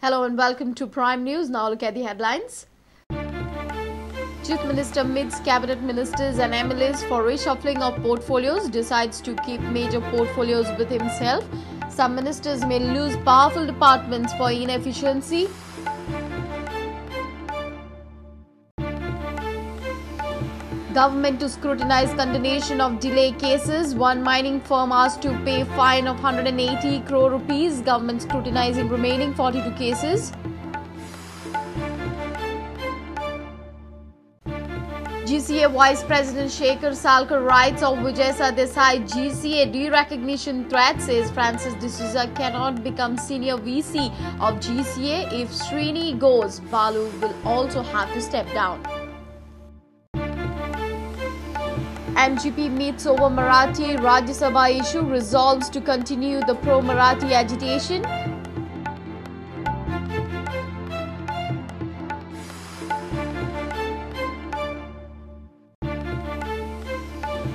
Hello and welcome to Prime News. Now look at the headlines. Chief Minister meets cabinet ministers and MLAs for reshuffling of portfolios, decides to keep major portfolios with himself. Some ministers may lose powerful departments for inefficiency. Government to scrutinize condonation of delay cases. One mining firm asked to pay fine of 180 crore rupees. Government scrutinizing remaining 42 cases. GCA Vice President Shekhar Salkar writes of Vijay Sardesai GCA derecognition threat, says Francis D'Souza cannot become senior VC of GCA if Srini goes. Balu will also have to step down. MGP meets over Marathi Rajya Sabha issue, resolves to continue the pro-Marathi agitation.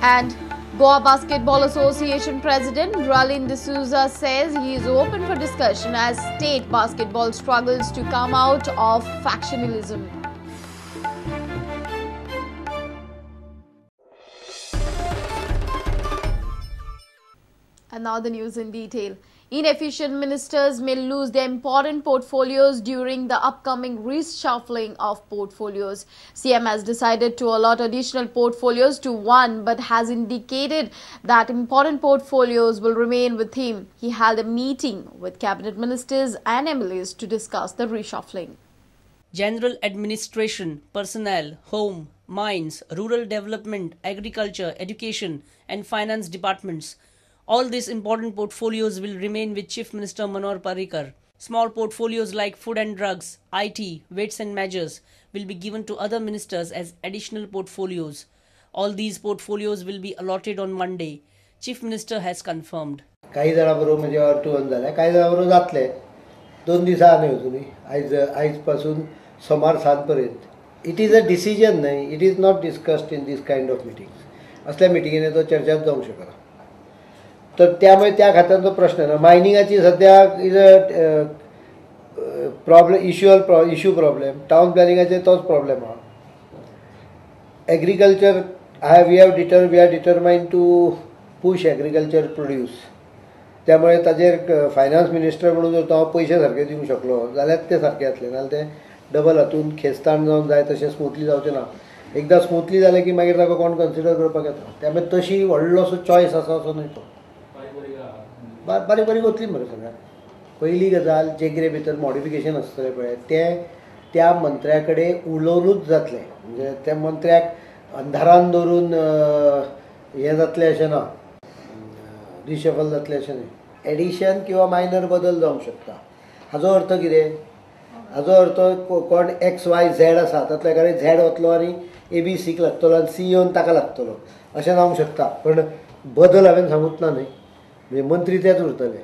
And Goa Basketball Association President Ralin D'Souza says he is open for discussion as state basketball struggles to come out of factionalism. And now the news in detail. Inefficient ministers may lose their important portfolios during the upcoming reshuffling of portfolios. CM has decided to allot additional portfolios to one, but has indicated that important portfolios will remain with him. He held a meeting with cabinet ministers and MLAs to discuss the reshuffling. General administration, personnel, home, mines, rural development, agriculture, education and finance departments. All these important portfolios will remain with Chief Minister Manohar Parrikar. Small portfolios like food and drugs, IT, weights and measures will be given to other ministers as additional portfolios. All these portfolios will be allotted on Monday, Chief Minister has confirmed. काही जणांबरोबर म्हणजे अटून झाले, काही जणांबरोबर जातले. 2 दिवसां न्हय तुमी आयज पासून सोमार सांजपर्यंत. It is a decision न्हय, it is not discussed in this kind of meetings. असल्या मिटिंगेनी तो चर्चाच जावंक शकना. तर त्यामुळे त्या खात्यांचो प्रश्न ना. मायनिंगाची सध्या is a problem, issue problem. Town प्लॅनिंगाचे तोच प्रॉब्लेम आहा. Agriculture we are determined to push agriculture produce. त्यामुळे ताजेर फायनान्स मिनिस्टर म्हणून जर हांव पयशे सारके दिवंक शकलो जाल्यार ते सारके जातले, नाजाल्यार ते डबल हातून खेस्ताण जावन जाय तशें स्मुथली जावचें ना. एकदां स्मुथली जालें की मागीर ताका कोण कन्सिडर करपाक येता. त्यामुळे तशी व्हडलोसो चॉयस आसा असो न्हय तो. बारीक बारीक वतली मरे सगळ्याक. पयली गजाल जे कितें भितर मॉडिफिकेशन आसतलें पळय तें त्या मंत्र्या कडेन उलोवनूच जातलें. म्हणजे त्या मंत्र्याक अंधारान दवरून हें जातलें अशें ना, रिशफल जातलें अशें न्हय. एडिशन किंवा मायनर बदल जावंक शकता. हाजो अर्थ कितें? हाजो अर्थ कोण एक्स वाय झॅड आसा तातल्या कडेन झॅड वतलो आनी ए बी सीक लागतलो आनी सी येवन ताका लागतलो अशें जावंक शकता. पण बदल हांवें सांगूच ना न्हय. मंत्री तेच उरतले.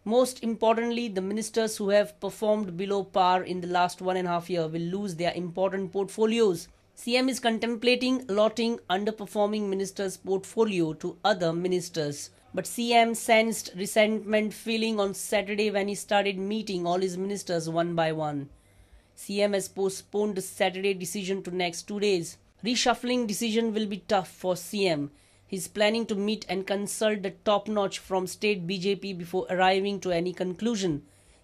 Most importantly, the ministers who have performed below par in the last 1.5 years will lose their important portfolios. CM is contemplating allotting underperforming ministers' portfolio to other ministers. But CM sensed resentment feeling on Saturday when he started meeting all his ministers one by one. CM has postponed the Saturday decision to next 2 days. Reshuffling decision will be tough for CM. He is planning to meet and consult the top notch from state BJP before arriving to any conclusion.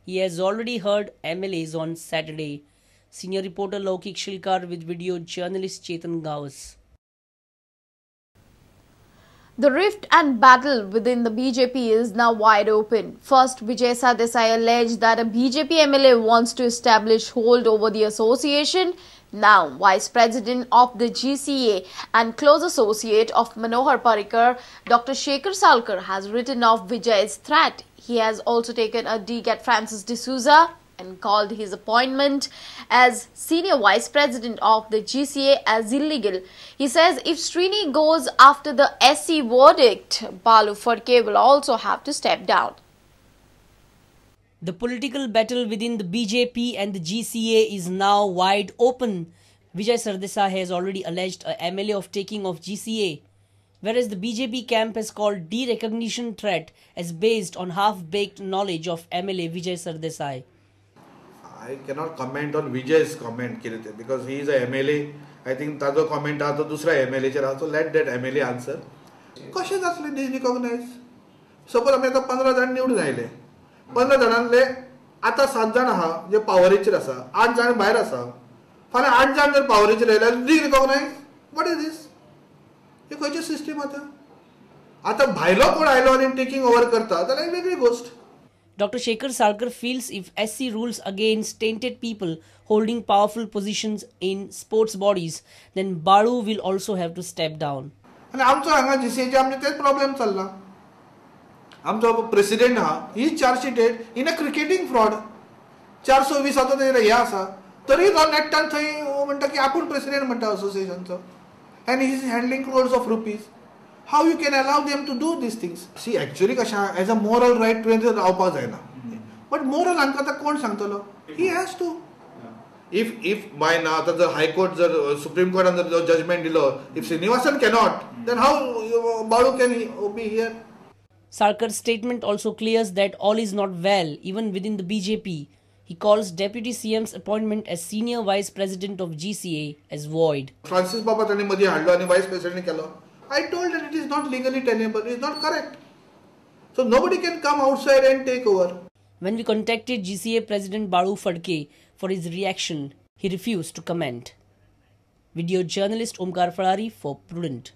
He has already heard MLAs on Saturday. Senior reporter Laukik Shilkar with video journalist Chetan Gawas. The rift and battle within the BJP is now wide open. First, Vijay Sardesai alleged that a BJP MLA wants to establish hold over the association. Now, Vice President of the GCA and close associate of Manohar Parrikar, Dr. Shekhar Salkar, has written off Vijay's threat. He has also taken a dig at Francis D'Souza and called his appointment as Senior Vice President of the GCA as illegal. He says if Srini goes after the SC verdict, Balu Phadke will also have to step down. The political battle within the BJP and the GCA is now wide open. Vijay Sardesai has already alleged a MLA of taking off GCA, whereas the BJP camp has called derecognition threat as based on half-baked knowledge of MLA Vijay Sardesai. I cannot comment on Vijay's comment कितें तें, because he is a MLA. I think ताजो comment आहा तो दुसऱ्या एमएलएचेर आहा, so let that MLA answer. कशें जातलें डिरिकॉग्नायज? Suppose आमी आतां 15 जाण निवडून आयले, 15 जाणांतले आतां 7 जाण आहा जे पावरीचेर आसा, 8 जाण भायर आसा. फाल्यां 8 जाण जर पावरीचेर आयल्यार डिरिकॉग्नायज, what is these? ही खंयची सिस्टीम आतां? आतां भायलो कोण आयलो आनी टेकींग ओवर करता जाल्यार वेगळी गोश्ट. Dr. Shekhar Salkar feels if SC rules against tainted people holding powerful positions in sports bodies, then Balu will also have to step down. आनी आमचो हांगा जीसीएचे आमचे तेच प्रॉब्लेम चल्ला. आमचो प्रेसिडेंट आहा, he chargesheeted in a cricketing fraud, 420 आतां तेजेर हें आसा, तरी तो नेट्टान थंय म्हणटा की आपूण प्रेसिडेंट म्हणटा असोसिएशनचो, and he is handling crores of rupees. How you can allow them to do these things? See, actually कशें एज अ मोरल रायट तुवें रावपाक जायना, बट मोरल हांकां आतां कोण सांगतलो? He has to. If बाय ना आतां जर हायकोर्ट जर सुप्रीम कोर्टान जर जजमेंट दिलो, if Srinivasan cannot, then how Balu can be here? Salkar's statement also clears that all is not well even within the BJP. He calls Deputy CM's appointment as Senior Vice President of GCA as void. Francis बाबा तांणी मदीं हाडलो आनी voice president केलो. I told that it is not legally tenable, it is not correct. So nobody can come outside and take over. When we contacted GCA President Balu Phadke for his reaction, he refused to comment. Video journalist Omkar Falari for Prudent.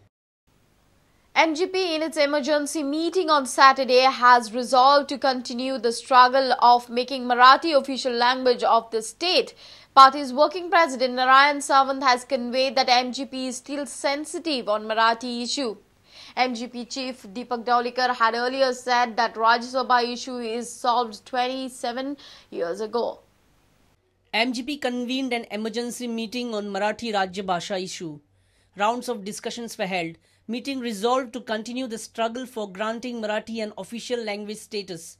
MGP in its emergency meeting on Saturday has resolved to continue the struggle of making Marathi official language of the state. Party's working president Narayan Sawant has conveyed that MGP is still sensitive on Marathi issue. MGP chief Deepak Dhavalikar had earlier said that Rajya Sabha issue is solved 27 years ago. MGP convened an emergency meeting on Marathi Rajya Bhasha issue. Rounds of discussions were held. Meeting resolved to continue the struggle for granting Marathi an official language status.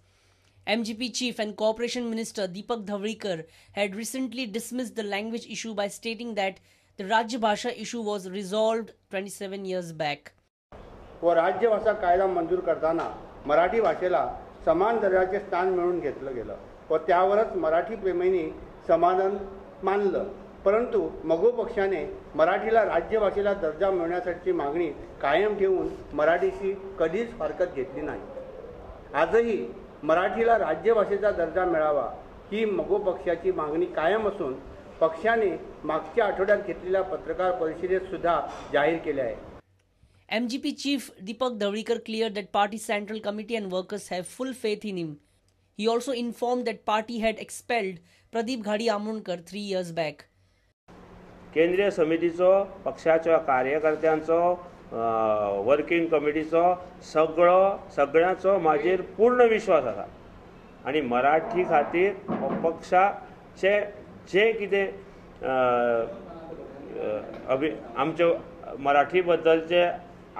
MGP Chief and Cooperation Minister Deepak Dhavalikar had recently dismissed the language issue by stating that the Rajya Bhasha issue was resolved 27 years back. व राज्यभाषा कायदा मंजूर करताना मराठी भाषेला समान दर्जाचे स्थान मिळवून घेतलं गेलं व त्यावरच मराठी प्रेमींनी समाधान मानलं. परंतु मगो पक्षाने मराठीला राज्यभाषेला दर्जा मिळवण्यासाठीची मागणी कायम ठेवून मराठीशी कधीच फारकत घेतली नाही. आजही मराठीला राज्यभाषेचा दर्जा मिळावा ही मगो पक्षाची मागणी कायम असून पक्षाने मागच्या आठवड्यात घेतलेल्या पत्रकार परिषदेत सुद्धा जाहीर केले आहे. MGP Chief Deepak Dhavalikar cleared that party central committee and workers have full faith in him. He also informed that party had expelled Pradeep Ghadi Amonkar 3 years back. केंद्रीय समितीचो पक्षाच्या कार्यकर्त्यांचो वर्किंग कमिटीचो सगळो सगळ्यांचो म्हाजेर पूर्ण विश्वास आसा आनी मराठी खातीर पक्षाचे जे कितें आमचे मराठी बद्दलचे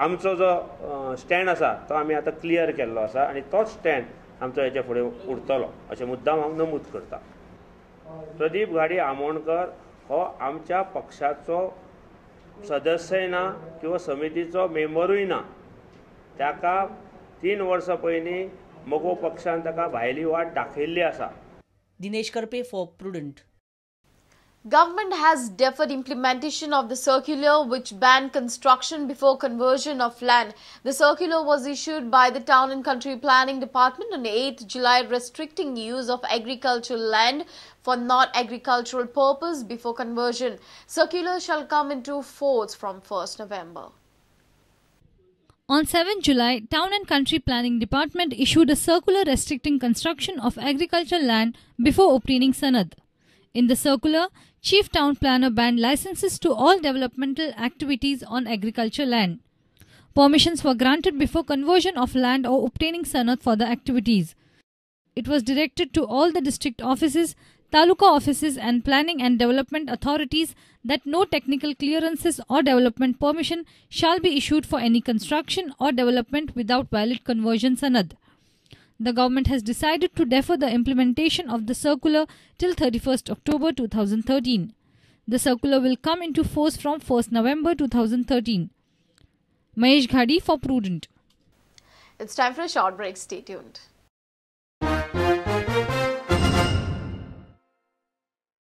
आमचो जो स्टँड आसा तो आमी आतां क्लियर केल्लो आसा आनी तोच स्टँड आमचो हेच्या फुडें उरतलो अशें मुद्दाम हांव नमूद करता. प्रदीप घाडी आमोणकर हो आमच्या पक्षाचो सदस्यय ना किंवा समितीचो मेंबरूय ना. ताका 3 वर्सां पयलीं मगो पक्षान ताका भायली वाट दाखयल्ली आसा. Dinesh Karpe for Prudent. Government has deferred implementation of the circular which banned construction before conversion of land. The circular was issued by the Town and Country Planning Department on 8 July restricting use of agricultural land for not-agricultural purpose before conversion. Circular shall come into force from 1st November. On 7 July, Town and Country Planning Department issued a circular restricting construction of agricultural land before obtaining sanad. In the circular, Chief Town Planner banned licenses to all developmental activities on agriculture land. Permissions were granted before conversion of land or obtaining sanad for the activities. It was directed to all the district offices, taluka offices and planning and development authorities that no technical clearances or development permission shall be issued for any construction or development without valid conversion sanad. The government has decided to defer the implementation of the circular till 31st October 2013. The circular will come into force from 1st November 2013. Mahesh Ghadi for Prudent. It's time for a short break. Stay tuned.